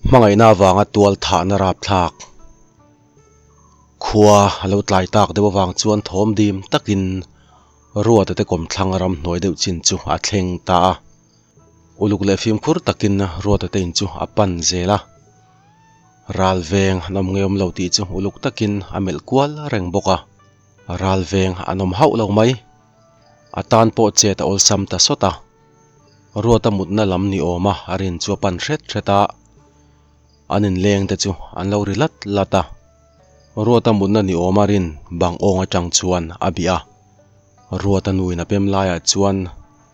Hmangaihna avanga tual thahna rapthlak khua a lo tlai tak deuh avang chuan thawm dim takin Ruata te kawmthlang ramhnuai deuh chin chu a thleng ta a. Uluk leh fimkhur takin Ruata te in chu a pan zel a. Ral veng an awm ngei awm lo tih chu uluk takin a melh kual reng bawk a. Ral veng an awm hauh lo mai. A tan pawh chet a awlsam ta sawt a. Ruata mutna lam ni awma a rin chu a pan hret hret a. An inleng te chu an lo ri lat lat a. Ruata mutna ni awma rin bang awng atang chuan a bih a. Ruata nuin a pem laiah chuan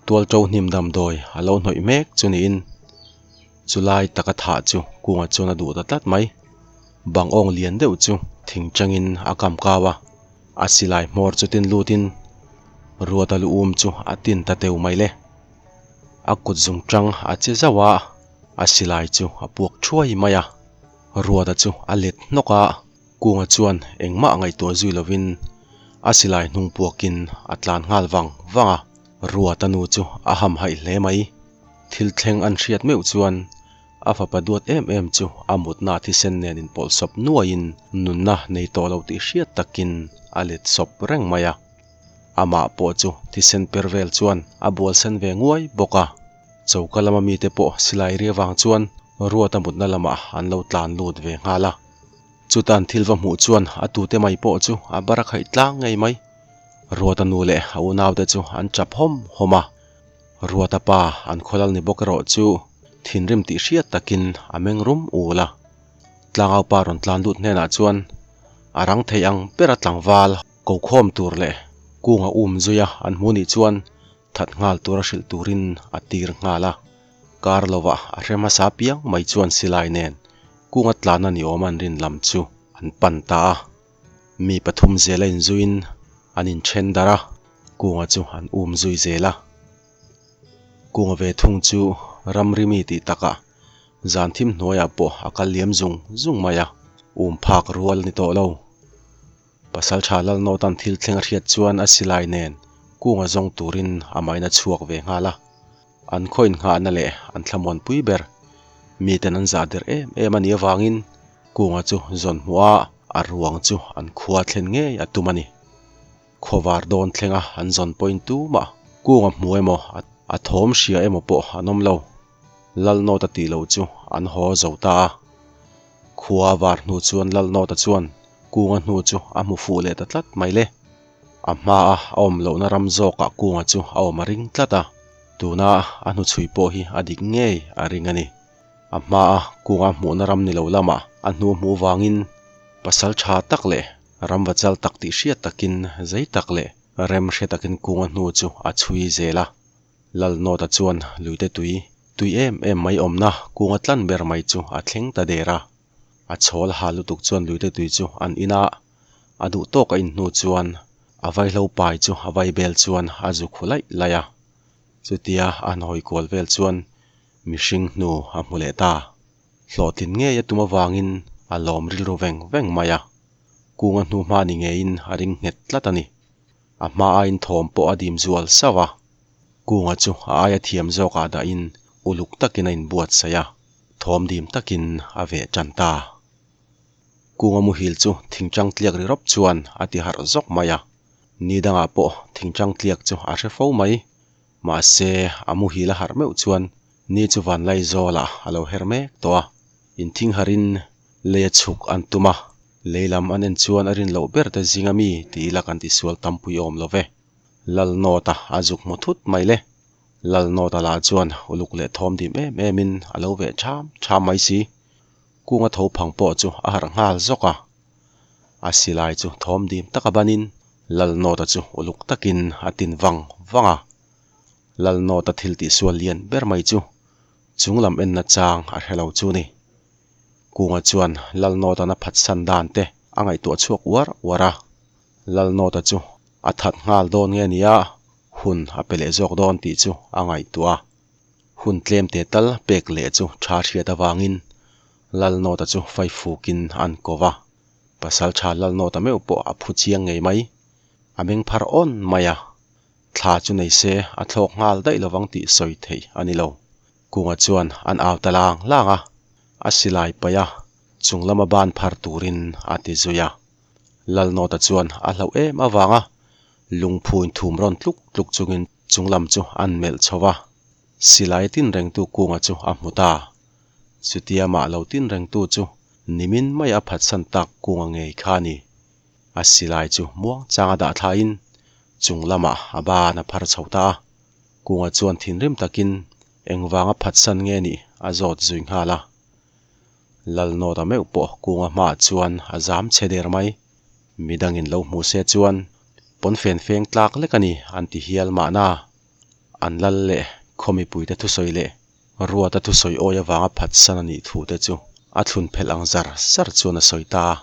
tualṭo hnim damdawi a lo hnawih mek chu niin chulai taka thah chu kungah chuan a duh ta tlat mai. Bang awng lian deuh chu thing changin a kam kau a, a silai hmawr chu tin lutin Ruata lu um chu a tin ta teu mai le. A kut zung tang a che zauh a, a silai chu a puak thuai mai a. Ruata chu a let hnawk a, Kunga chuan engmah ngaihtuah zui lovin a silai hnung puakin a tlan nghal vang vang a. Ruata nu chu a hamhaih hle mai. Thil thleng an hriat meuh chuan a fapa duat em em chu a mutna thisen nen inpawlh sawp nuaiin nunna nei tawh lo tih hriat takin a let sawp reng mai a. Amah pawh chu thisen per vel chuan a bual sen ve nguai bawk a. Choka lama mite pawh silai ri avang chuan Ruata mutna lamah an lo tlan lut ve nghal a. Chutan thil va hmuh chuan a tute mai pawh chu a bar a khaih tlang ngei mai. Ruata nu leh a unaute chu an chap hawm hawm a. Ruata pa an khawlal ni bawk erawh chu thinrim tih hriat takin a meng rum ul a. Tlangau pa rawn tlan lut hnenah chuan a rang thei ang bera tlangval ko khawm tur leh kunga um zuia an hmu nih chuan that nghal tura hrilh turin a tir nghal a. Kar lovah a hre hmasa piang mai chuan silai nen kunga tlana ni awm an rin lam chu an pan ta a. Mi pathum zel a inzuiin an inthen darh a, kunga chu an um zui zel a. Kunga ve thung chu ramri mi tih takah zan thim hnuaiah pawh a kal liam zung zung mai a, um phak rual a ni tawh lo. Pasaltha Lalnawtan thil thleng a hriat chuan a silai nen kunga zawng turin a main a chhuak ve nghal a. An khaw innghahna leh an thlamuanpui ber miten an zah der em em a nih avangin Kunga chu zawn hmuh a, a ruang chu an khua thlen ngei a tum a ni. Khawvar dawn thlenga an zawn pawhin tumah Kunga hmu emaw a thawm hria emaw pawh an awm lo. Lalnawta tih loh chu an haw zo ta a. Khua var hnu chuan Lalnawta chuan Kunga hnu chu a hmu fuh leh ta tlat mai le. A hmaa a awm lohna ram zawkah Kunga chu a awm a ring tlat a, tuna a hnuchhui pawh hi a dik ngei a ring a ni. A hmaa Kunga hmuhna ram ni lo lamah a hnu hmuh vangin pasal tha tak leh ram va chal tak tih hriat takin zei tak leh rem hre takin Kunga hnu chu a chhui zel a. Lalnawta chuan luite tui, tui em em mai awmna Kunga tlan ber mai chu a thleng ta der a. A chhawl ha lutuk chuan luite tui chu an in a, a duh tawk a in hnu chuan a vaihlo pai chu a vaibel chuan a zu khu laih laih a. Chutia a han hawi kual vel chuan mihring hnu a hmu leh ta. Hlawhtlin ngei a tum avangin a lawm rilru veng veng mai a. Kunga hnu hma ni ngeiin a ring nghet tlat a ni. A hma aiin thawm pawh a dim zual sauh a. Kunga chu a aia thiam zawkah dahin uluk takin a inbuatsaih a, thawm dim takin a veh tan ta. Kunga muhil chu thingchang tliak ri rawp chuan a ti harh zawk mai a. Ni dangah pawh thingchang tliak chu a hre fo mai. Mahse, a muhil a harh meuh chuan ni chu vanlai zawlah a lo her mek tawh a. Inthing harin lei a chhuk an tum a, lei lam an en chuan a rin loh ber te zinga mi ti ila kan tisual tampui awm lo ve. Lalnawta a zuk hmu thut mai le. Lalnawta lah chuan uluk leh thawm dim em emin a lo veh ṭham ṭham mai si. Kunga tho phang pawh chu a harh nghal zawk a. A silai chu thawm dim taka banin Lalnawta chu uluk takin a tin vang vang a. Lalnawta thil tihsual lian ber mai chu chung lam enna chang a hre lo chu ni. Kunga chuan Lalnawta'n a phatsan dan te a ngaihtuah chhuak uar uar a. Lalnawta chu a that nghal dawn nge nia hun a pe leh zawk dawn tih chu a ngaihtuah a. Hun tlem te tal pek leh chu tha hriat avangin Lalnawta chu faifukin an ko va. Pasaltha Lalnawta meuh pawh a phu chiang ngei mai. A meng phar awn mai a. Thla chu nei se a thlawk nghal daih lovang tih sawi theih a ni lo. Kunga chuan an au ta lang lang a, a silai paih a, chung lama ban phar turin a ti zui a. Lalnawta chuan a hlauh em avanga lungphuin thum rawn tluk tluk chungin chung lam chu an melh chho va. Silai tin rengtu Kunga chu a hmu ta. Chutia mah lo tin rengtu chu nimin mai a phatsan tak Kunga ngei kha a ni. A silai chu muang changa dah thlain chung lamah a ban a phar chho ta a. Kunga chuan thinrim takin engvanga phatsan nge nih a zawt zui nghal a. Lalnawta meuh pawh Kunga hmaah chuan a zam chhe der mai. Midangin lo hmu se chuan pawnfen feng tlak lek a ni an ti hial mahna. An lal leh khaw mipuite thusawi leh Ruata thusawi awi avanga phatsan a nih thu te chu a thlun phelh ang zar zar chuan a sawi ta a.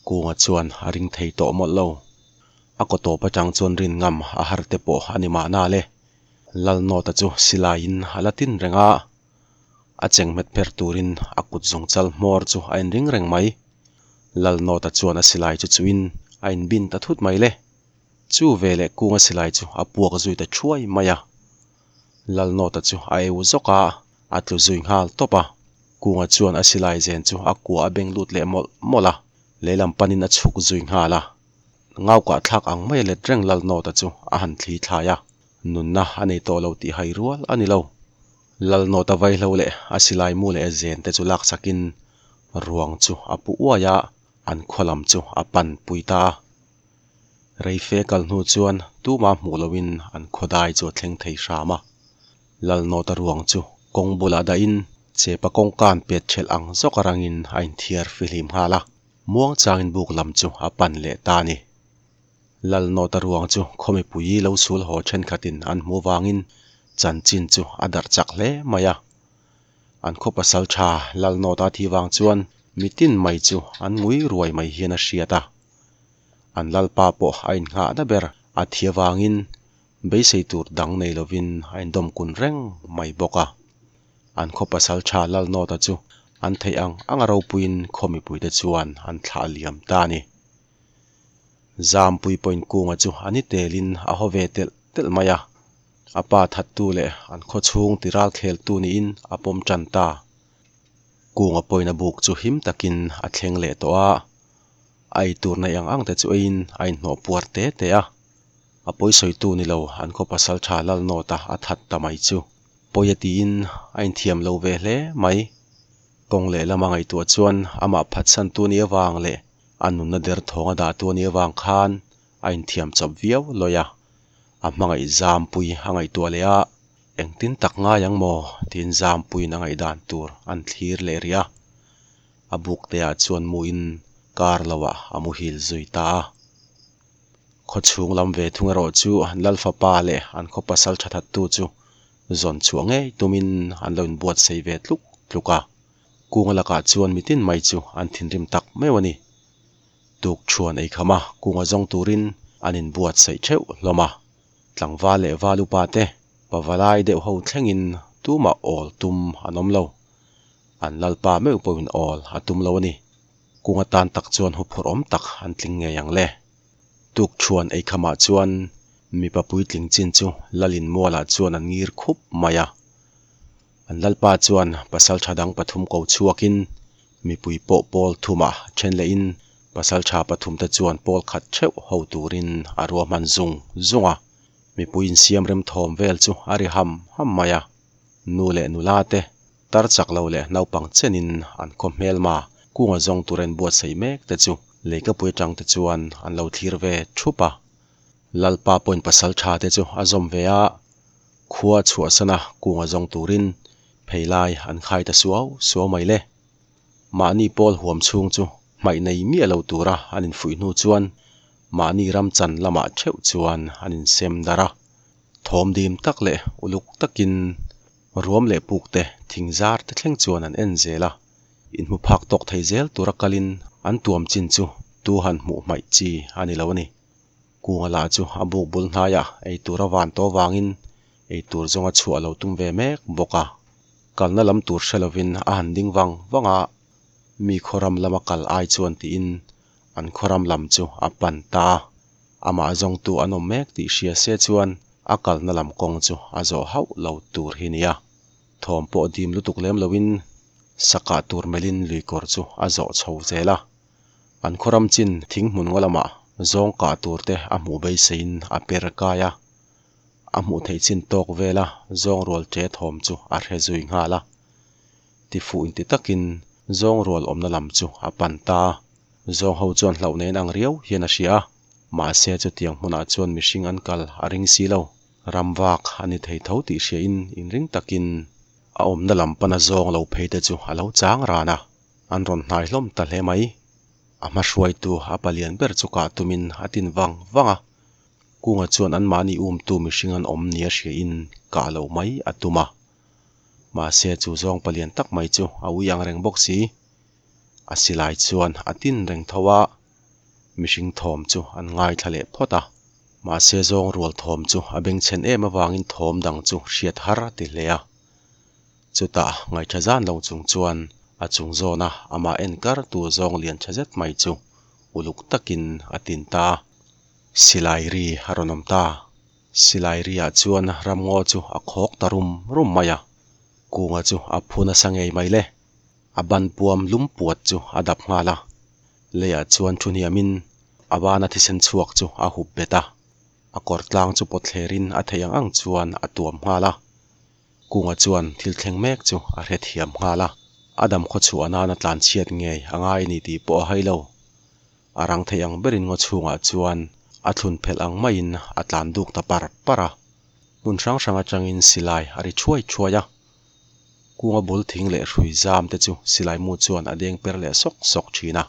Kunga chuan a ring thei tawh mawlh lo. A kaw tawp atang chuan rin ngam a har te pawh a ni mahna le. Lalnawta chu silaiin a la tin reng a, a chengmet pher turin a kut zungchal hmawr chu a inring reng mai. Lalnawta chuan a silai chu chuin a inbin ta thut mai le. Chu veleh Kunga silai chu a puak zui ta thuai mai a. Lalnawta chu a eu zawk a, a tlu zui nghal tawp a. Kunga chuan a silai zen chu a kua a beng lut leh mawlh mawlh a, lehlam panin a chhuk zui nghal a. Ngaukah thlak ang mai a let reng Lalnawta chu a han thli thlai a, nunna a nei tawh lo tih hai rual a ni lo. Lalnawta vaihlo leh a silai mu leh zen te chu laksakin ruang chu a pu uai a, an khaw lam chu a pan pui ta a. Reife kal hnu chuan tumah hmuh loin an khawdai chu a thleng thei hram a. Lalnawta ruang chu kawng bulah dahin chepa kawngka an pet thelh ang zawk a rangin a inthiar fihlim nghal a, muang changin buk lam chu a pan leh ta a ni. Lalnawta ruang chu khaw mipui lo sul haw thenkhatin an hmuh vangin chanchin chu a darh chak hle mai a. An khaw pasal tha Lalnawta thi vang chuan mitin mai chu an ngui ruai mai hian a hriat a. An lalpa pawh a innghahna ber a thi avangin beisei tur dang nei lovin a indawm kun reng mai bawk a. An khaw pasal tha Lalnawta chu an theih ang anga ropuiin khaw mipuite chuan an thlah liam ta a ni. Zampui pawhin Kunga chu a ni telin a haw ve telh telh mai a. A pa thattu leh an khaw chhung ti ral kheltu niin a pawm tan ta. Kunga pawhin a buk chu him takin a thleng leh tawh a. A eitur neih ang ang te chu eiin a inhnawh puar te te a. A pawisawitu ni lo an khaw pasal tha Lalnawta a that ta mai chu pawi a tiin a inthiam lo ve hle mai. Kawng lehlam a ngaihtuah chuan amah phatsantu ni avang leh a nunna derthawng a dahtu a nih avang khan a inthiam chawp viau lawi a. A hmangaih Zampui a ngaihtuah leh a, engtin tak ngai ang maw tiin Zampuiin a ngaihdan tur an thlir leh rih a. A buk te ah chuan muin kar lo ah a muhil zui ta a. Khaw chhung lam ve thung erawh chu an lal fapa leh an khaw pasal tha thattu chu zawn chhuah ngei tumin an lo inbuatsaih ve tluk tluk a. Kunga lakah chuan mitin mai chu an thinrim tak meuh a ni. Tuk chhuan ei kham a, kunga zawng turin an inbuatsaih theuh hlawm a. Tlangval leh val upa te pavalai deuh ho thlengin tumah awl tum an awm lo. An lalpa meuh pawhin awl a tum lo a ni. Kung atan tak chuan huphurh awm tak an tling ngei ang le. Tuk chhuan eikhamah chuan mipa puitling chin chu Lalin mualah chuan an ngir khup mai a. An lalpa chuan pasaltha dang pathum ko chhuakin mipui pawh pawl thumah then lehin pasaltha pathumte chuan pawl khat theuh ho turin a ruahman zung zung a. Mipui insiam rem thawm vel chu a ri ham ham mai a. Nu leh nula te Tar chak lo leh naupang chenin an khaw hmelma kunga zawng tur a inbuatsaih mek te chu leikapui atang te chuan an lo thlir ve thup a. Lalpa pawhin pasal tha te chu a zawm ve a, khua chhuahsana kunga zawng turin pheilai an khai ta suau suau mai le. Mahni pawl huam chhung chu hmaih nei miah lo tura an infuih hnu chuan mahni ram chan lamah theuh chuan an insem darh a. Thawm dim tak leh uluk takin Ruam leh puk te, thing zar te thleng chuan an en zel a, inhmu phak tawk thei zel tura kalin an tuam chin chu tu han hmuh hmaih chi a ni lo a ni. Kunga lah chu a buk bul hnaiah eitur a van tawh vangin eitur zawnga chhuah lo tum ve mek bawk a. Kalna lam tur hre lovin a han ding vang vang a, mi khawram lama kal ai chuan tiin an khawram lam chu a pan ta a. Amah zawngtu an awm mek tih hria se chuan. A kalna lam kawng chu a zawh hauh lo tur hi nia. Thawm pawh dim lutuk lem loin sakah tur melhin luikawr chu a zawh chho zel a. An khawram chin thing hmun ngaw lamah zawng kah tur te a hmuh beiseiin a per kai a. A hmuh theih chin tawk vela zawng rual ṭe thawm chu a hre zui nghal a. Tifuh inti takin zawng rual awmna lam chu a pan ta a. Zawng ho chuan hlauh nen ang riau hian a hria a. Mahse chutiang hmunah chuan mihring an kal a ring si lo. Ram vak a ni thei tho tih hriain inring takin a awmna lam pana zawng lo phei te chu a lo chang ran a. An rawn hnai hlawm ta hle mai. A hma hruaitu a palian ber chu kah tumin a tin vang vang a. Kunga chuan anmahni umtu mihring an awm nia hriain kah loh mai a tum a. Mahse chu zawng palian tak mai chu a ui ang reng bawk si. A silai chuan a tin reng tho a, mihring thawm chu an ngaithla leh phawt a. Mahse zawng rual thawm chu a bengchhen em avangin thawm dang chu hriat har a ti hle a. Chutah ngaihṭha zan lo chung chuan a chung zawna amah en kar tu zawng lian ṭha zet mai chu uluk takin a tin ta a. Silai ri a rawn awm ta. Silai riah chuan ramngaw chu a khawk ta rum rum mai a. Kunga chu a phu nasa ngei mai le. A ban puam lum puat chu a dap nghal a. Leiah chuan thu hniamin a bana thisen chhuak chu a hup bet a. A kawr tlang chu pawt thlerin a theih ang ang chuan a tuam nghal a. Kunga chuan thil thleng mek chu a hrethiam nghal a. A dam khawchhuah nana tlanchhiat ngei a ngai a ni tih pawh a hai lo. A rang theih ang berin ngaw chhungah chuan a thlun phelh ang maiin a tlan duk ta par par a. Hmun hrang hrang atangin silai a ri thuai thuai a. Kunga bul thing leh hrui zam te chu silai mu chuan a deng per leh sawk sawk thin a.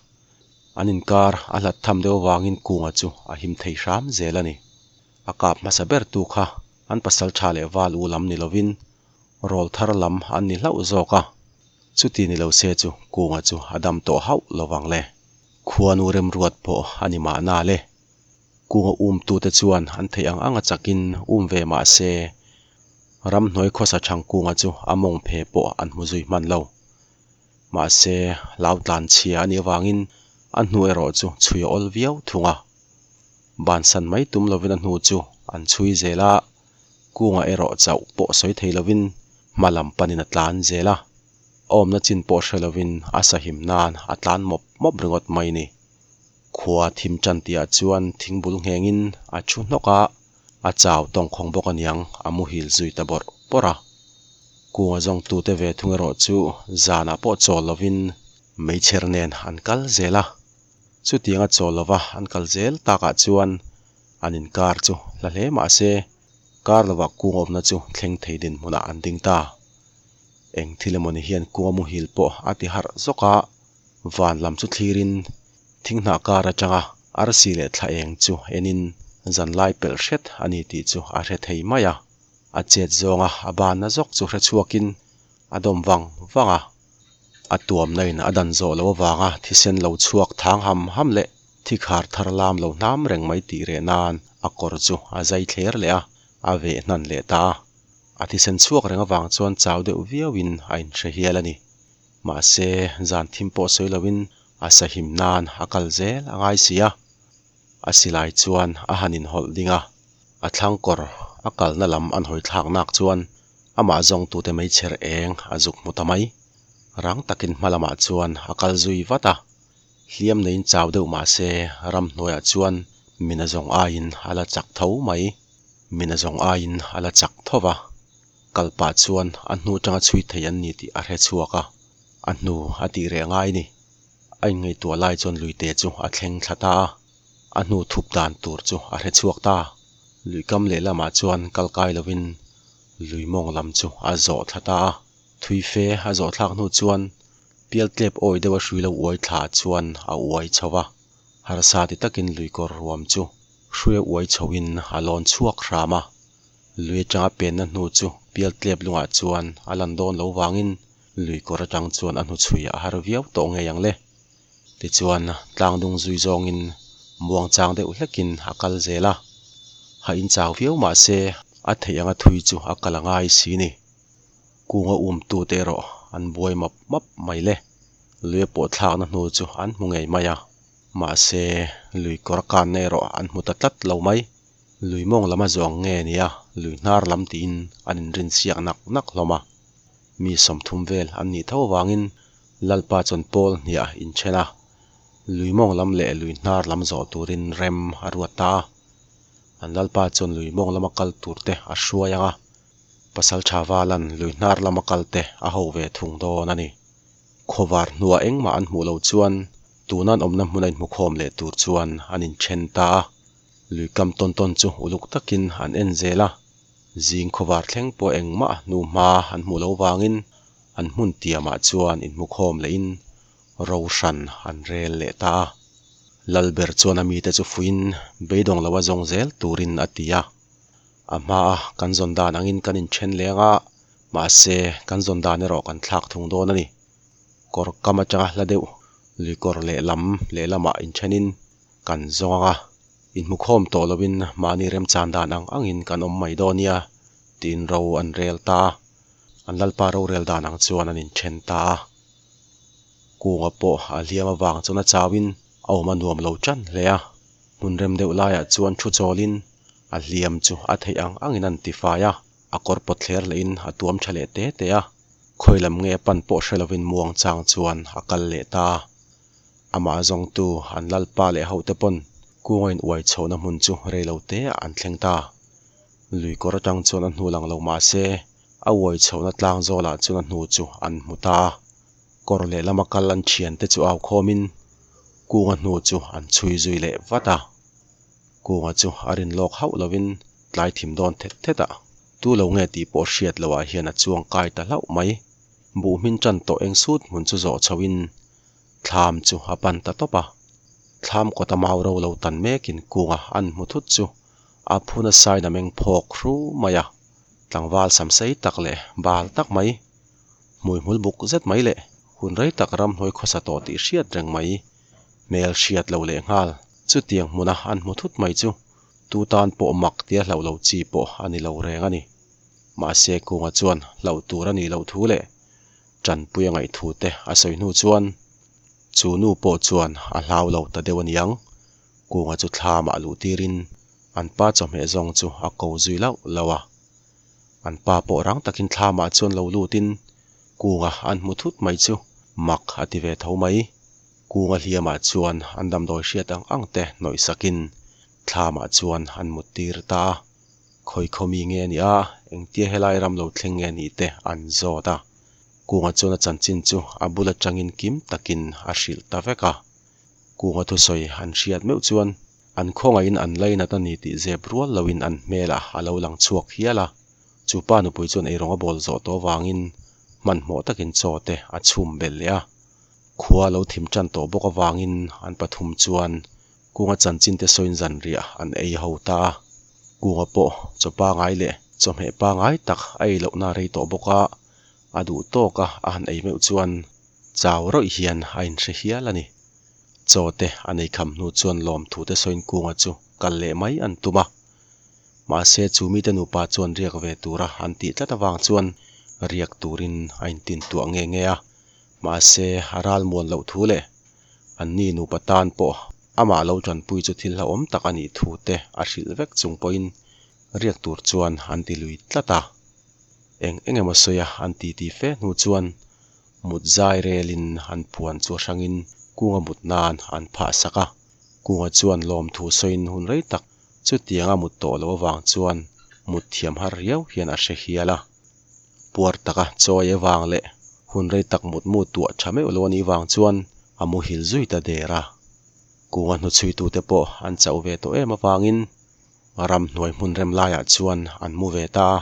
An inkar a hlat tham deuh avangin kunga chu a him thei hram zel a ni. A kap hmasa ber tu kha an pasal tha leh val u lam ni lovin rawl thar lam an ni hlauh zawk a. Chuti ni lo se chu kunga chu a dam tawh hauh lovang le. Khuanu remruat pawh a ni mahna le. Kunga umtute chuan an theih ang anga chakin um ve mah se, ramhnuai khawsa Thangkunga chu a mawng phe pawh an hmu zui hman lo. Mahse, hlau tlan chhia a nih avangin a hnu erawh chu chhui a awl viau thung a. Bansan mai tum lovin a hnu chu an chhui zel a, Kunga erawh chauh pawh sawi thei lovin hma lam panin a tlan zel a. A awmna chin pawh hre lovin a sahim nan a tlan mawp mawp ringawt mai ni. Khua thim tan tihah chuan thingbul nghengin a thu hnawk a, a chau tawngkhawng bawk aniang a muhil zui ta bawrh bawrh a. Kunga zawngtute ve thung erawh chu zanah pawh chawl lovin meichher nen an kal zel a. Chutianga chawl lova an kal zel takah chuan an inkar chu hla hle mah se kar lovah kung awmna chu thleng thei dinhmunah an ding ta. Eng thil emawni hian kunga muhil pawh a ti harh zawk a, van lam chu thlirin thinghnah kar atanga arsi leh thla eng chu enin zanlai pelh hret a ni tih chu a hre thei mai a. A chet zawnga a banna zawk chu hre chhuakin a dawm vang vang a. A tuamna in a dan zawh loh avanga thisen lo chhuak thang ham ham leh thi khar thar lam lo hnam reng mai tih reh nan a kawr chu a zai thler leh a, a veh hnan leh ta a. A thisen chhuak reng avang chuan chau deuh viauin a inhre hial a ni. Mahse, zan thim pawh sawi loin a sahim nan a kal zel a ngai si a. A silai chuan a han inhawlh ding a, a thlang kawr a kalna lam an hawi thlak nak chuan amah zawngtute meichher eng a zuk hmu ta mai. Rang takin hma lamah chuan a kal zui vat a. Hliam neiin chau deuh mahse ramhnuaiah chuan mina zawng aiin a la chak tho mai. Mina zawng aiin a la chak tho va, kal pah chuan a hnu atanga chhui thei an ni tih a hre chhuak a, a hnu a tih reh ngai ni. A inngaihtuah lai chuan luite chu a thleng thla ta a, a hnu thup dan tur chu a hre chhuak ta. Luikam lehlamah chuan kal kai lovin lui mawng lam chu a zawh thla ta a, thui fe a zawh thlak hnu chuan pialtlep awi deuh a hrui lo uai thla chuan a uai chho va, harsa ti takin luikawr ruam chu Hruia uai chhoin a lawn chhuak hram a, lui atanga penna hnu chu pialtlep lungah chuan a lan dawn lo vangin lui kawr atang chuan a hnuchhui a har viau tawh ngei ang le. Tichuan tlangdung zui zawngin muangchang deuh hlekin a kal zel a, ha inchau viau mah se a theih anga thui chu a kal a ngai si ni. Kunga umtute erawh an buai map map mai le. Luia pawh thlakna hnu chu an hmu ngei mai a. Mahse, lui kawr kanna erawh an hmu ta tlat lo mai. Lui mawng lam a zawng nge nia lui hnar lam tiin an inrinsiak nak nak hlawm a. Mi 30 vel an nih tho avangin Lalpa chuan pawl hniah inthen a, lui mawng lam leh lui hnar lam zawh turin rem a ruat ta a. An Lalpa chuan lui mawng lama kal tur te a hruai ang a, Pasaltha Valan lui hnar lama kal te a ho ve thung dawn a ni. Khawvar hnuah engmah an hmuh loh chuan tuna an awmna hmun a inhmukhawm leh tur chuan an inthen ta a. Lui kam tawn tawn chu uluk takin an en zel a, zing khawvar thleng pawh engmah hnu hma an hmuh loh vangin an hmun tiamah chuan inhmukhawm lehin ro hran an rel leh ta a. Lalber chuan a mite chu fuiin beidawng loa zawng zel turin a ti a. A hmaa kan zawn dan angin kan inthen leng a, mahse kan zawn dan erawh kan thlak thung dawn a ni. Kawr kam atanga hla deuh lui kawr lehlam lehlamah inthenin kan zawng ang a, inhmukhawm tawh loin mahni remchan dan ang angin kan awm mai dawn nia tiin ro an rel ta a, an lalpa rorel dan ang chuan an inthen ta a. Kunga pawh a hliam avang chuan a chauin a awm a nuam lo tan hle a, hmun rem deuh laiah chuan thu chawlin a hliam chu a theih ang angin an tifai a, a kawr pawt thler lehin a tuam tha leh te te a, khawi lam nge a pan pawh hre lovin muang chang chuan a kal leh ta a. Amah zawngtu an lalpa leh hote pawn kunga in uai chhohna hmun chu rei lo te ah an thleng ta. Lui kawr atang chuan a hnu lang lo mah se a uai chhohna tlang zawlah chuan a hnu chu an hmu ta a. Kawr lehlama kal an thiante chu au khawmin kunga hnu chu an chhui zui leh vat a. Kunga chu a rin lawk hauh lovin tlai thim dawn thet thet a, tu lo nge tih pawh hriat loh ah hian a chuang kai ta hlauh mai. Buh hmin tan tawh eng sut hmun chu zawh chhoin thlam chu a pan ta tawp a. Thlam kawta mau ro lo tan mekin kunga an hmu thut chu a phun a sain a meng phawk hru mai a. Tlangval samsei tak leh bal tak mai, hmuihmul buk zet mai leh hun rei tak ramhnuai khawsa tawh tih hriat reng mai, hmel hriat lo leh nghal. Chutiang hmuna an hmu thut mai chu tu tan pawh mak tia hlauh lo chi pawh a ni lo reng a ni. Mahse Kunga chuan hlauh tur a nih loh thu leh tanpui a ngaih thu te a sawi hnu chuan chu nu pawh chuan a hlau lo ta deuh a niang. Kunga chu thlamah luh tirin an pa chawhmeh zawng chu a ko zui lauh lauh a. An pa pawh rang takin thlamah chuan lo lutin Kunga an hmu thut mai chu mak a ti ve tho mai. Kunga hliamah chuan an damdawi hriat ang ang te hnawih sakin thlamah chuan an mut tir ta a. Khawi khawmi nge a nih a, engtia helai ram lo thleng nge nih te an zawt a. Kunga chuan a chanchin chu a bul atangin kim takin a hrilh ta vek a. Kunga thusawi an hriat meuh chuan an khawngaihin an lainat a ni tih zep rual loin an hmelah a lo lang chhuak hial a. Chu pa nupui chuan eirawng a bawl zawh tawh avangin hmanhmawh takin chaw te a chhum belh leh a. Khua lo thim tan tawh bawk avangin an pathum chuan Kunga chanchin te sawiin zanriah an ei ho ta a. Kunga pawh chaw pangai leh chawhmeh pangai tak a ei lohna a rei tawh bawk a, a duh tawk a a han ei meuh chuan chau rawih hian a inhre hial a ni. Chaw te an ei kham hnu chuan lawmthu te sawiin Kunga chu kal leh mai an tum a. Mahse chu mite nupa chuan riak ve tura an tih tlat avang chuan riak turin a intintuah nge nge a. Mahse a ral muan loh thu leh anni nupa tan pawh amah lo tanpui chu thil hlauhawm tak a nih thu te a hrilh vek chung pawhin riak tur chuan an ti lui tlat a. Eng eng emaw sawi a an ti ti fe hnu chuan mut zai relin an puan chu a hrangin kunga mut nan an phah sak a. Kunga chuan lawmthu sawiin hun rei tak chutianga mut tawh loh avang chuan mut thiam har riau hian a hre hial a. Puar taka chawi avang leh hun rei tak mut mu tuah tha meuh lo a nih vang chuan a muhil zui ta der a. Kunga hnuchhuitute pawh an chauh ve tawh em avangin ramhnuai hmun rem laiah chuan an mu ve ta a.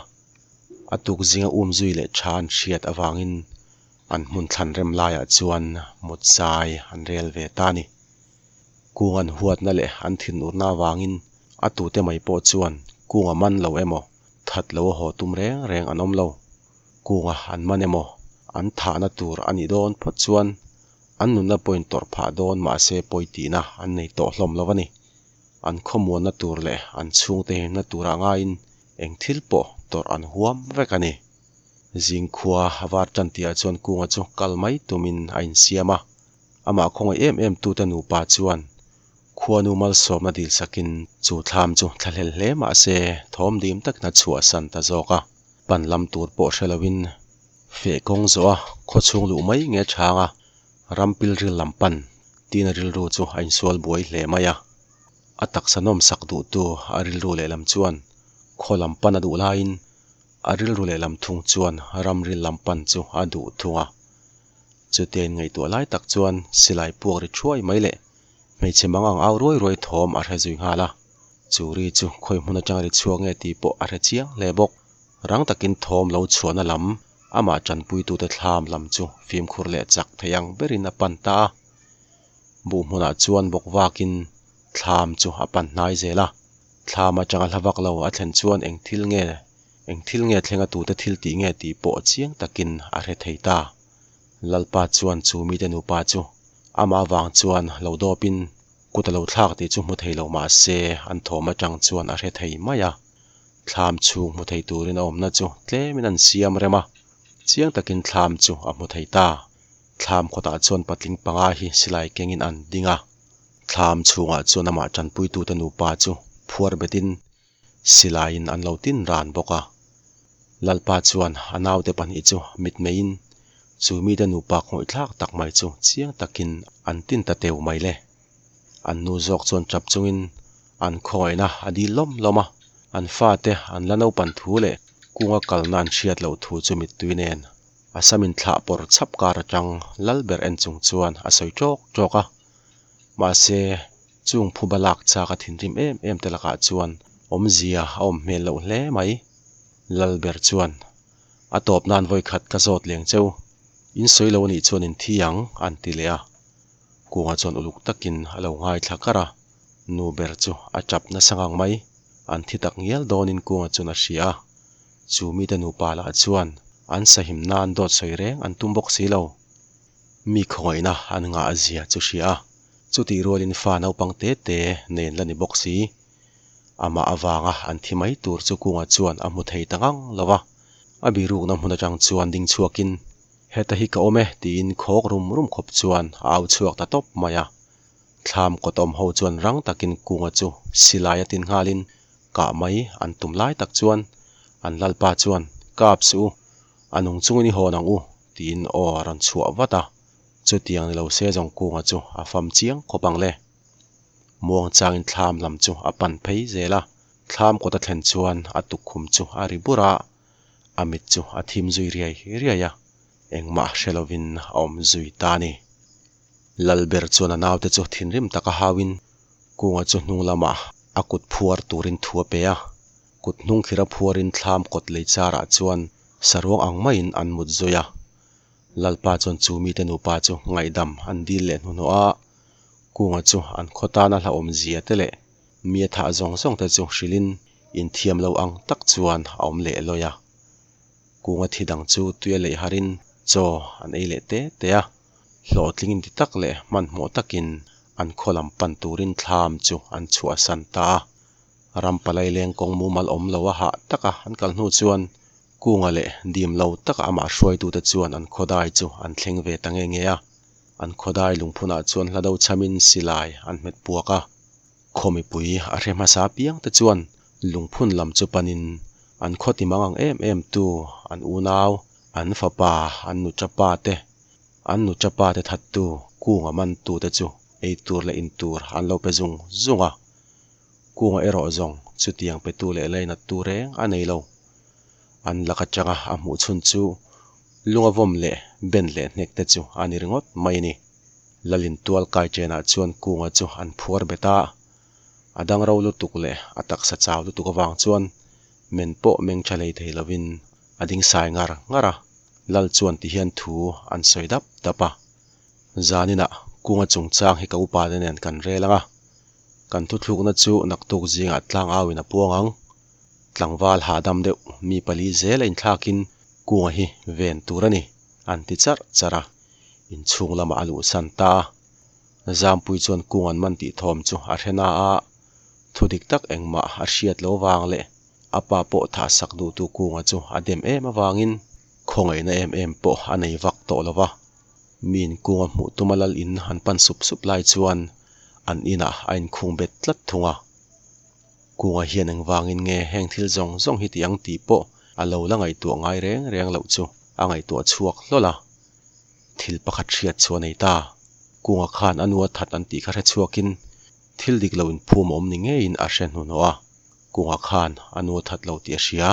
A tuk zinga um zui leh tha an hriat avangin an hmun thlan rem laiah chuan mut zai an rel ve ta a ni. Kung an huatna leh an thinurna avangin a tute mai pawh chuan kunga man lo emaw that lo a haw tum reng reng an awm lo. Kunga an man emaw an thahna tur a nih dawn phawt chuan an nunna pawhin tawrh phah dawn mahse pawi tihna an nei tawh hlawm lo a ni. An khawmuanna tur leh an chhungte himna turah ngaiin eng thil pawh tawrh an huam vek a ni. Zingkhua a var tan tihah chuan Kunga chu kal mai tumin a insiam a. Amah khawngaih em em tute nupa chuan. Khuanu malsawmna dil sakin chu thlam chu thlahlel hle mah se thawm dim takin a chhuahsan ta zawk a. Pan lam tur pawh hre loin feh kawng zawh a khawchhung luh mai nge chhang a, ram pilril lam pan tiin a rilru chu a insual buai hle mai a. A taksa nawm sak duhtu a rilru lehlam chuan khaw lam pan a duh laiin a rilru lehlam thung chuan ramril lam pan chu a duh thung a. Chutia inngaihtuah lai tak chuan silai puak ri thuai mai leh hmeichhe mang ang au ruai ruai thawm a hre zui nghal a. Chu ri chu khawi hmun atanga ri chhuak nge tih pawh a hre chiang hle bawk. Rang takin thawm lo chhuahna lam amah tanpuitute thlam lam chu fimkhur leh chak thei ang berin a pan ta a. Buh hmunah chuan bawk vakin thlam chu a pan hnai zel a. Thlam atanga hla vak lo a thlen chuan eng thil nge eng thil nge thlenga tute thil tih nge tih pawh chiang takin a hre thei ta. Lalpa chuan chu mite nupa chu amah avang chuan lo dawpin kut a lo thlak tih chu hmu thei lo mah se an thawm atang chuan a hre thei mai a. Thlam chhung hmu thei turin a awmna chu tlemin an siam rem a, chiang takin thlam chu a hmu thei ta. Thlam khawtah chuan patling panga hi silai kengin an ding a. Thlam chhungah chuan amah tanpuitute nupa chu phuar betin silaiin an lo tin ran bawk a. Lalpa chuan a naute pahnih chu mitmeiin chu mite nupa khawngaihthlak tak mai chu chiang takin an tin ta teu mai le. An nu zawk chuan tap chungin an khawngaihna a dil lawm lawm a, an fate an la naupan thu leh kunga kalna an hriat loh thu chu mittui nen a sam inthlah pawr chhap kar atang lal ber en chung chuan a sawi tawk tawk a. Mahse, chung phuba lak chak a thinrim em em te lakah chuan awmzia a awm hmel loh hle mai. Lal ber chuan, A tawp nan vawikhat ka zawt leng cheu, in sawi lo anih chuan in thi ang, an ti leh a. Kunga chuan uluk takin a lo ngaithla kar a, nu ber chu a tap nasa ngang mai. An thi tak ngial dawnin Kunga chuan a hria a, chu mite nupa lah chuan an sahim nan dawt sawi reng an tum bawk si lo. Mi khawngaihna an ngah zia chu hria a, chutih rualin fa naupang te te nen la ni bawk si. Amah avanga an thi mai tur chu Kunga chuan a hmu thei ta ngang lo va, a birukna hmun atang chuan ding chhuakin, Heta hi ka awm e tiin khawk rum rum khawp chuan a au chhuak ta tawp mai a. Thlam kawtawm ho chuan rang takin Kunga chu silai a tin nghalin kah mai an tum lai tak chuan an lalpa chuan, Kap suh u, a nung chungin i hawn ang u tiin aw a rawn chhuah vat a, chutiang ni lo se zawng Kunga chu a fam chiang khawp ang le. Muang changin thlam lam chu a pan phei zel a, thlam kawt a thlen chuan a tukkhum chu a ri bur a, a mit chu a thim zui riai riai a, engmah hre lovin a awm zui ta a ni. Lalber chuan a naute chu thinrim taka hauin Kunga chu hnung lamah a kut phuar turin thu a pe a, kut hnung khira phuarin thlam kawt lei charah chuan saruang ang maiin an mut zui a. Lalpa chuan chu mite nupa chu ngaihdam an dil leh hnuhnawh a, Kunga chu an khaw tana hlauhawm zia te leh mi a thah zawng zawng te chu hrilhin inthiam lo ang tak chuan a awm leh lawi a. Kunga thi dang chu tuia leih harin chaw an ei leh te te a. Hlawhtling inti tak leh hmanhmawh takin an khaw lam pan turin thlam chu an chhuahsan ta a. Ram palai leng kawng mumal awm lo a hah taka an kal hnu chuan Kunga leh dim lo taka amah hruaitute chuan an khawdai chu an thleng ve ta nge nge a. An khawdai lungphunah chuan hla do chhamin silai an hmet puak a. Khaw mipui a hre hmasa piang te chuan lungphun lam chu panin an khaw ti mang ang em em tu an unau, an fapa, an nuṭapa te, an nuṭapa te thattu Kunga mantu te chu ei tur leh in tur an lo pe zung zung a. Kunga erawh zawng chutiang petu leh lainattu reng a nei lo. An lak atanga a hmuh chhun chu lunga vawm leh ben leh hnek te chu a ni ringawt mai a ni. Lalin tual kai chenah chuan Kunga chu an phuar bet a, a dang ro lutuk leh a taksa chau lutuk avang chuan men pawh meng tha hlei thei lovin a ding sai ngar ngar a, Lal chuan ti hian thu an sawi dap dap a. Zaninah Kunga chungchang hi ka upa te nen kan rel ang a, kan thuthlukna chu naktuk zingah tlang auin a puang ang. Tlangval hahdam deuh mi pali zel a inthlakin Kunga hi ven tur a ni, an ti charh charh a, inchhung lamah a luhsan ta a. Zampui chuan Kung an man tih thawm chu a hre na a, thu dik tak engmah a hriat lo vang leh a pa pawh thah sak duhtu Kunga chu a dem em avangin khawngaihna em em pawh a nei vak tawh lo va. Miin Kunga hmuh tuma lal in han pan sup sup lai chuan An inah a inkhung bet tlat thung a. Kunga hian engvangin nge heng thil zawng zawng hi ti ang tih pawh a lo la ngaihtuah ngai reng reng loh chu a ngaihtuah chhuak hlawl a. Thil pakhat hriat chu a nei ta. Kunga khan a nu a that an tih kha hre chhuakin thil dik lo inphum a awm ni ngeiin a hre hnuhnawh a. Kunga khan a nu a that lo tih a hria.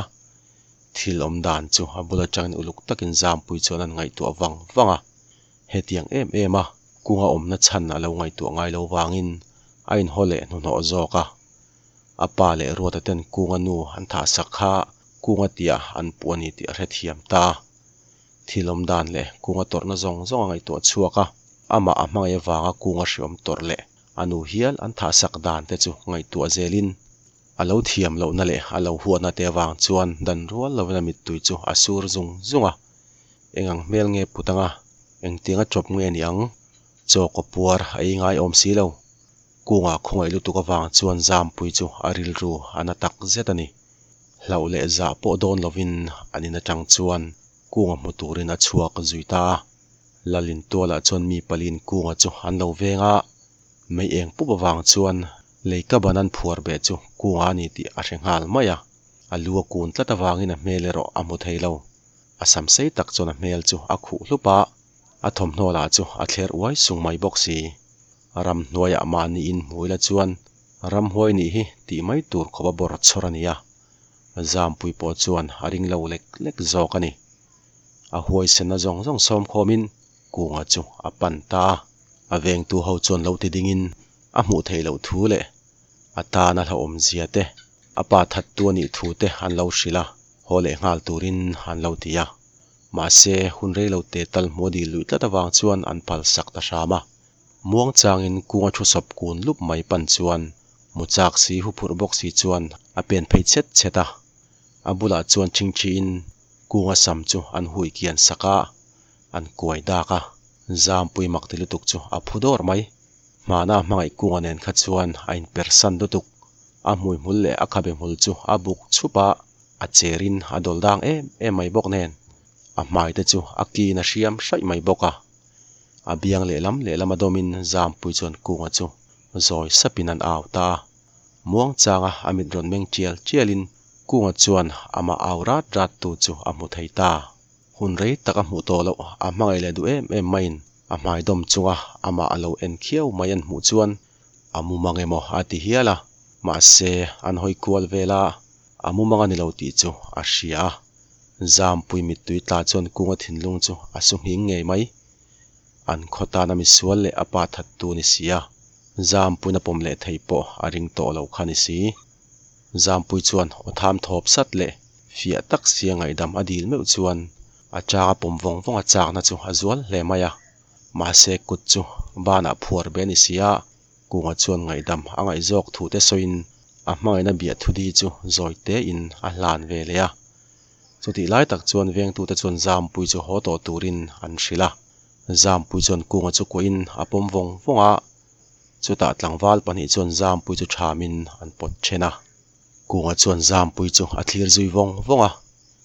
Thil awm dan chu a bul atangin uluk takin Zampui chuan an ngaihtuah vang vang a. Hetiang em em a kunga awmna chhan a lo ngaihtuah ngai lo vangin a inhaw leh hnuhnawh zawk a. A pa leh Ruata ten kunga nu an thahsak kha kunga tia an puh a ni tih a hrethiam ta. Thil awm dan leh kunga tawrhna zawng zawng a ngaihtuah chhuak a, amah a hmangaih avanga kunga hriawm tawrh leh a nu hial an thahsak dan te chu ngaihtuah zelin a lo thiam lohna leh a lo huatna te avang chuan dan rual lovin a mittui chu a sur zung zung a. Eng ang hmel nge put anga? Engtiang a chawp nge ni ang? Chaw kaw puar a ei ngai awm si lo. Kunga khawngaih lutuk avang chuan Zampui chu a rilru a na tak zet a ni. Hlauh leh zah pawh dawn lovin an in atang chuan Kunga hmu turin a chhuak zui ta a. Lalin tualah chuan mi paliin Kunga chu an lo veng a, mei eng pup avang chuan lei ka ban an phuar beh chu Kunga a ni tih a hre nghal mai a. A lu a kun tlat avangin a hmel erawh a hmu thei lo. A sam sei tak chuan a hmel chu a khuh hlup a, a thawmhnaw lah chu a thler uai sung mai bawk si. Ramhnuaiah mahniin hmu ila chuan ramhuai nih hi tih mai tur khawp a bawr chhawr a ni a, Zampui pawh chuan a ring lo lek lek zawk a ni. A huaisenna zawng zawng sawm khawmin Kunga chu a pan ta a, a vengtu ho chuan lo ti dingin a hmuh theih loh thu leh a tan a hlauhawm zia te, A pa thattu a nih thu te an lo hrilh a, haw leh nghal turin an lo ti a. Mahse, hun rei lo te tal hmu a dil luih tlat avang chuan an pal sak ta hram a. Muang changin kunga thu sawp kun lup mai pan chuan mu chak si hu phurh bawk si chuan a pen phei chhet chhet a. A bulah chuan chingchiin kunga sam chu an hui kian sak a, an kuai dak a. Zampui mak ti lutuk chu a phu dawr mai. Hmana a hmangaih kunga nen kha chuan a inpersan lutuk. A hmuihmul leh a khabe hmul chu a buk chhup a, a cherin a dawl dang em em mai bawk nen. A hmai te chu a kin a hriam hraih mai bawk a. A biang lehlam lehlam a dawmin Zampui chuan Kunga chu zawi sapin an au ta a. Muang changa a mit rawn meng tial tialin Kunga chuan amah au rat rat tu chu a hmu thei ta. Hun rei tak a hmuh tawh loh a hmangaih leh duh em em maiin a hmai dawm chunga amah a lo en khiau mai an hmuh chuan a mumang emaw a ti hial a, mahse an hawi kual vel a, a mumang a ni lo tih chu a hria a. Zampui mittui tla chuan Kunga thinlung chu a su nghing ngei mai. An khaw tana misual leh a pa thattu ni si a, Zampuina pawm leh thei pawh a ring tawh lo kha ni si. Zampui chuan aw tham thawp sat leh fiah tak sia ngaihdam a dil meuh chuan a chang a pawm vawng vawng a chakna chu a zual hle mai a. Mahse kut chu banah phuar be a ni si a, Kunga chuan ngaihdam a ngaih zawk thu te sawiin a hmangaihna biah thu di chu zawi tein a hlan ve leh a. Chutih lai tak chuan vengtute chuan Zampui chu haw tawh turin an hrilh a. Zampui chuan Kunga chu kuahin a pawm vawng vawng a. Chutah tlangval pahnih chuan Zampui chu thamin an pawt then a. Kunga chuan Zampui chu a thlir zui vawng vawng a,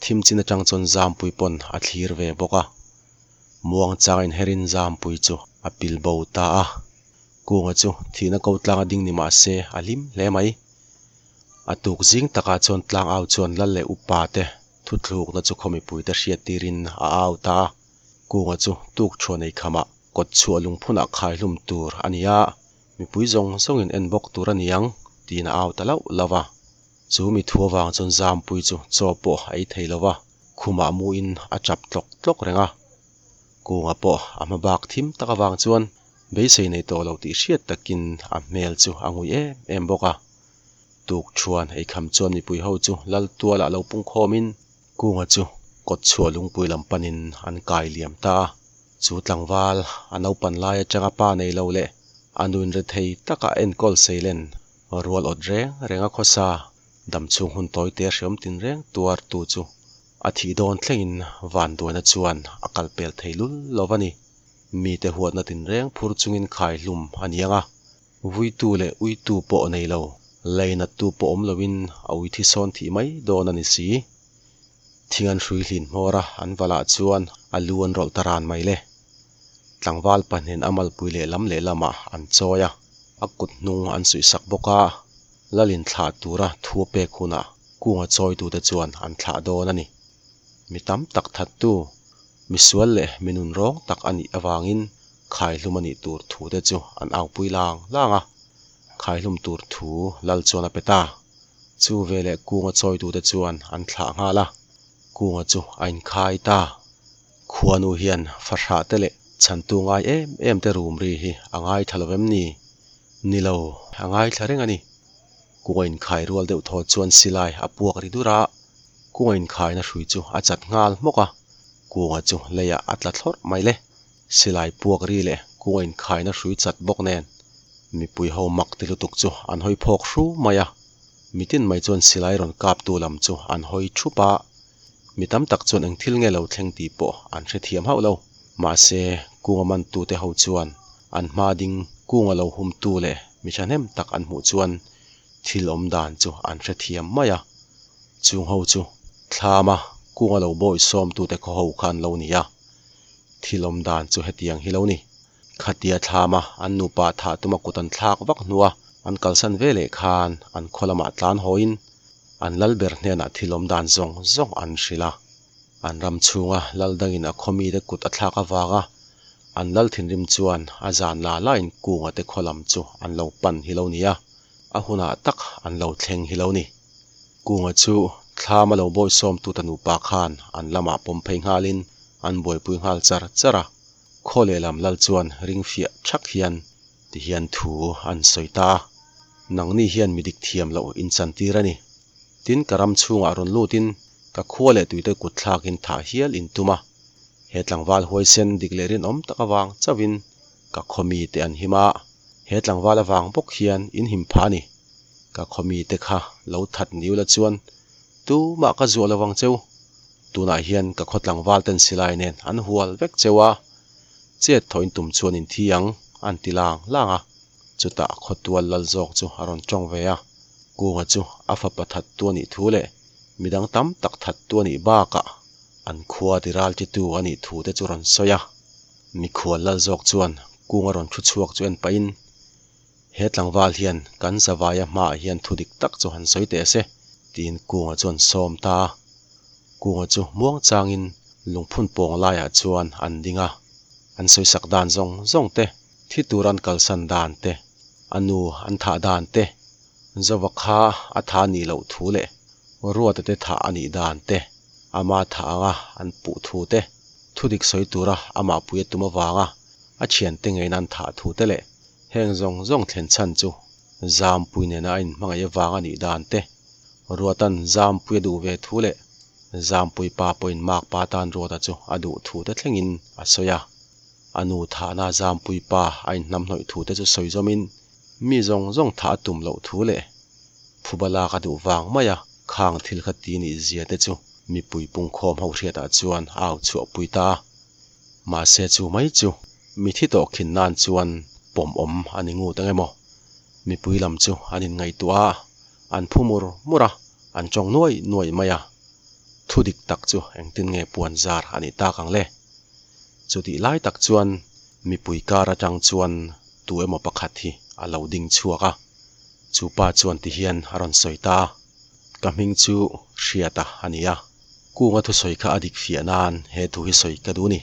thim chin atang chuan Zampui pawn a thlir ve bawk a. Muang chang inherin Zampui chu a pil bo ta a. Kunga chu thihna ko tlang a ding ni mah se a hlim hle mai. A tuk zing takah chuan tlang au chuan lal leh upa te thuthlukna chu khaw mipuite hriat tirin a au ta a. Kunga chu tuk thuan ei khamah kawt chhuah lungphunah khai hlum tur a ni a, mipui zawng zawngin en bawk tur a ni ang tiin a au ta lauh lauh a. Chu mi thu avang chuan Zampui chu chaw pawh a ei thei lo va, khumah muin a chap tlawk tlawk reng a. Kunga pawh a hma bak thim tak avang chuan beisei nei tawh lo tih hriat takin a hmel chu a ngui em em bawk a. Tuk thuan eikham chuan mipui ho chu lal tualah lo pungkhawmin Kunga chu kawt chhuah lungpui lam panin an kai liam ta a. Chu tlangval a naupan lai atanga pa nei lo leh a nuin rethei taka enkawl seilen rual awt reng reng a khawsa damchhung hun tawi te hreawm tin reng tuar tu chu a thih dawn thlengin vanduaina chuan a kal pel thei lul lo va ni. Mite huatna tin reng phur chungin khai hlum a ni ang a, vuitu leh uitu pawh nei lo, lainattu pawh awm loin a ui thi sawn thih mai dawn a ni si. Thing an hrui hlin hmawr a, an valah chuan a lu an rawlh ta ran mai le. Tlangval pahnihin a malpui lehlam lehlamah an chawi a. A kut hnung an suihsak bawk a, Lalin thlah tura thu a pek hunah kunga chawitute chuan an thlah dawn a ni. Mi tam tak thattu, misual leh mi nunrawng tak a nih avangin khaihlum a nih tur thute chu an aupui lang lang a, khaihlum tur thu Lal chuan a pe ta. Chu veleh kunga chawitute chuan an thlah nghal a, kunga chu a inkhai ta. Khuanu hian fahrah te leh chhantu ngai em em te rum ri hi a ngaithla lo em ni? Ni lo, a ngaithla reng a ni. Kunga inkhai rual deuh thaw chuan silai a puak ri dur a, kunga inkhaina hrui chu a chat nghal hmawk a, kunga chu leiah a tla thlawrh mai le. Silai puak ri leh kunga inkhaina hrui chat bawk nen mipui ho mak ti lutuk chu an hawi phawk hru mai a, mitin mai chuan silai rawn kaptu lam chu an hawi thup a. Mi tam tak chuan eng thil nge lo thleng tih pawh an hrethiam hauh lo. Mahse, kunga mantute ho chuan an hma ding kunga lo humtu leh mi thahnem tak an hmuh chuan thil awm dan chu an hrethiam mai a. Chung ho chu thlama kunga lo bawi sawmtute khaw ho kha an lo ni a. Thil awm dan chu hetiang hi lo ni. Khatia thlama an nupa thah tuma kut an thlak vak hnua an kalsan ve leh khan an khaw lamah tlan hawiin an lal ber hnenah thil awm dan zawng zawng an hrilh a. An ram chhunga lal dangin a khaw mite kut a thlak avanga an lal thinrim chuan a zan la lain kunga te khaw lam chu an lo pan hi lo ni a, a hunah tak an lo thleng hi lo ni. Kunga chu thlama lo bawisawmtuta nupa khan an lamah pawm phei nghalin an buaipui nghal char char a. Khaw lehlam lal chuan ring fiah thak hian ti hian thu an sawi ta a, Nangni hian mi dik thiam loh in chantir a ni. Tin, ka ram chhungah rawn lutin ka khua leh tuite kut thlakin thah hial in tum a. He tlangval huaisen dik leh rinawm tak avang chauhin ka khaw mite an him a, he tlangval avang bawk hian in him phah a ni. Ka khaw mite kha lo that niu la chuan tumah ka zuah lovang cheu. Tunah hian ka khaw tlangval ten silai nen an hual vek cheu a, chet thaw in tum chuan in thi ang, an ti lang lang a. Chutah khawtual lal zawk chu a rawn tawng ve a, Kunga chu a fapa thattu a nih thu leh midang tam tak thattu a nih bakah an khua ti ral titu a nih thu te chu rawn sawi a. Mikhual lal zawk chuan Kunga rawn thu chhuak chu en pahin, He tlangval hian kan zavaia hmaah hian thu dik tak chu han sawi teh se, tiin Kunga chuan sawm ta a. Kunga chu muang changin lungphun pawng laiah chuan an ding a, an sawisak dan zawng zawng te, thi tur an kalsan dan te, a nu an thah dan te, Zova kha a tha nih loh thu leh Ruata te thah a nih dan te, ama thah anga an puh thu te, thudik sawi tura amah pui a tum avanga a thiante ngeina an thah thu te leh Heng zawng zawng thlen chhan chu Zampui nena a inhmangaih avang a nih dan te, Ruatan Zampui a duh ve thu leh Zampui pa pawhin Makpa tan Ruata chu a duh thu te thlengin a sawi a. A nu thahna Zampui pa a inhnamhnawih thu te chu sawi zawmin mi zawng zawng thah a tum loh thu leh phuba lak a duh vang mai a khang thil kha ti nih zia te chu mipui pungkhawm ho hriatah chuan a au chhuahpui ta a. Mahse chu mai chu mithi tawh khin nan chuan pawm awm a ni ngut ang emaw? Mipui lam chu an inngaihtuah a, an phu mur mur a, an tawng nuai nuai mai a. Thu dik tak chu engtin nge puan zar a nih tak ang le? Chutih lai tak chuan mipui kar atang chuan tu emaw pakhat hi a lo ding chhuak a, chu pa chuan tihian a rawn sawi ta a, Ka hming chu Hriata a ni a. Kunga thusawi kha a dik fiah nan he thu hi sawi ka duh ni.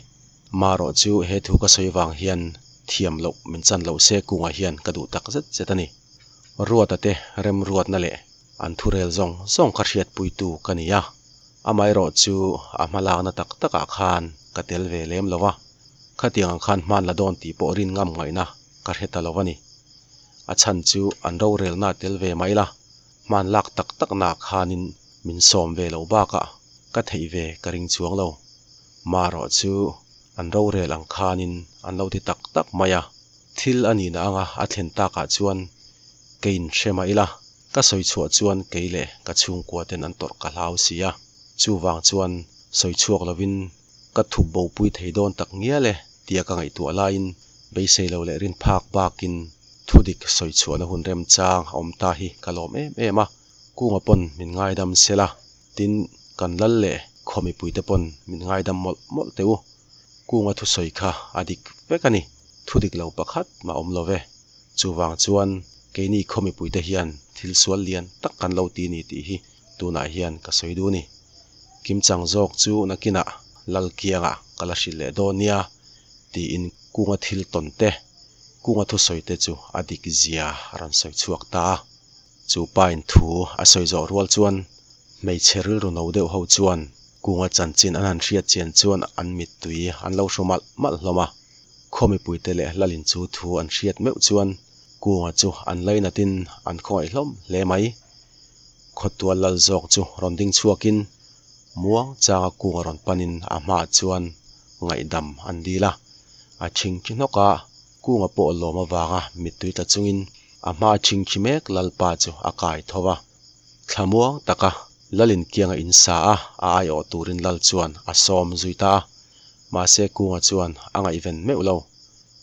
Marawh chu he thu ka sawi vang hian thiam loh min chan loh se Kunga hian ka duh tak zet zet a ni. Ruata te remruatna leh an thurel zawng zawng kha hriatpuitu ka ni a, amaherawh chu a hmalakna tak takah khan ka tel ve lem lo va, khatiang ang khan hman la dawn tih pawh rin ngam ngaihna ka hre ta lo a ni. A chhan chu an rorelna tel ve mai la. Hman lak tak tak nak khanin min sawm ve loh bakah ka theih ve ka ring chuang lo. Marawh chu an rorel ang khanin an lo ti tak tak mai a, thil a nihna anga a thlen takah chuan kei in hre mah ila, ka sawi chhuah chuan kei leh ka chhungkua ten an tawrh ka hlau si a, chuvang chuan sawi chhuak lovin ka thup bopui thei dawn tak ngial e tia ka ngaihtuah laiin beisei lo leh rin phak bakin Thudik sawi chhuahna hun remchang a awm ta hi ka lawm em em a, Kunga pawn min ngaidam sela, tin kan lal leh khaw mipuite pawn min ngaidam mawlh mawlh teh u. Kunga thusawi kha a dik vek a ni, thudik lo pakhat mah awm lo ve. Chuvang chuan keini khaw mipuite hian thil sual lian tak kan lo ti ni tih hi tunah hian ka sawi duh ni. Kimchang zawk chu nakinah Lalkianga ka la hrilh leh dawn nia tiin kunga thil tawn te, kunga thusawi te chu a dik zia a rawn sawi chhuak ta a. Chu pain thu a sawi zawh rual chuan hmeichhe rilru no deuh ho chuan kunga chanchin an han hriat chian chuan an mittui an lo hru malh malh hlawm a. Khaw mipuite leh Lalin chu thu an hriat meuh chuan kunga chu an lainatin an khawngaih hlawm hle mai. Khawtual lal zawk chu rawn ding chhuakin muang changa kunga rawn panin a hmaah chuan ngaihdam an dil a. A chhingthi hnawk a, kunga pawh lawm avanga mittui tla chungin a hmaa chhingthi mek lalpa chu a kai tho va. Thlamuang taka lalin kianga in sa a, a aiawh turin lal chuan a sawm zui ta a. Mahse kunga chuan a ngaihven meuh lo.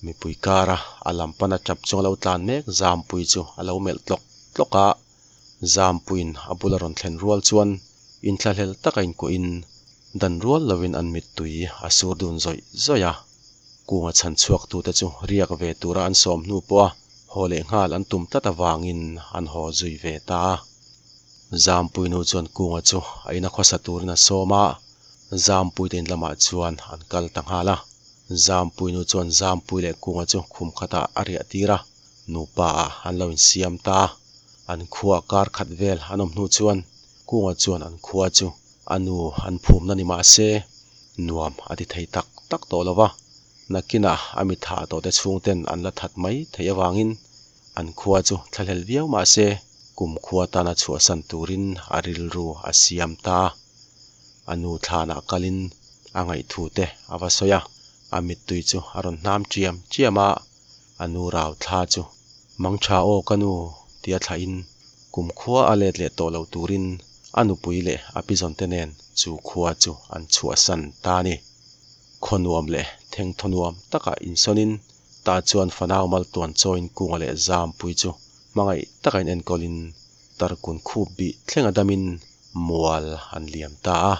Mipui kara a lam pana tap chung a lo tlan mek Zampui chu a lo melh tlawk tlawk a. Zampuiin a bula rawn thlen rual chuan inthlahlel taka inkuahin dan rual lovin an mittui a sur dun zawih zawih a. Kunga chhan chhuaktute chu riak ve tura an sawm hnu pawha haw leh nghal an tum tlat avangin an haw zui ve ta a. Zampui nu chuan Kunga chu a ina khawsa turin a sawm a, Zampuite in lamah chuan an kal ta nghal a. Zampui nu chuan Zampui leh Kunga chu khum khatah a riah tir a, nupa ah an lo insiam ta a. An khua kar khat vel an awm hnu chuan Kunga chuan an khua chu a nu an phumna ni mah se nuam a ti thei tak tak tawh lo va, nakinah a mi thah tawhte chhungten an la that mai theih avangin an khua chu thlahlel viau mah se kum khua tana chhuahsan turin a rilru a siam ta a. A nu thlanah kalin a ngaihthu te a va sawi a, a mittui chu a rawn hnam chiam chiam a. A nu rau thla chu mang tha aw ka nu tia thlahin kum khua a let leh tawh lo turin a nupui leh a pizawn te nen chu khua chu an chhuahsan ta a ni. Khaw nuam leh thengthaw nuam takah insawnin ta chuan fanau maltuan chawiin kunga leh zampui chu hmangaih taka in enkawlin tarkun khup bih thleng a damin mual an liam ta a.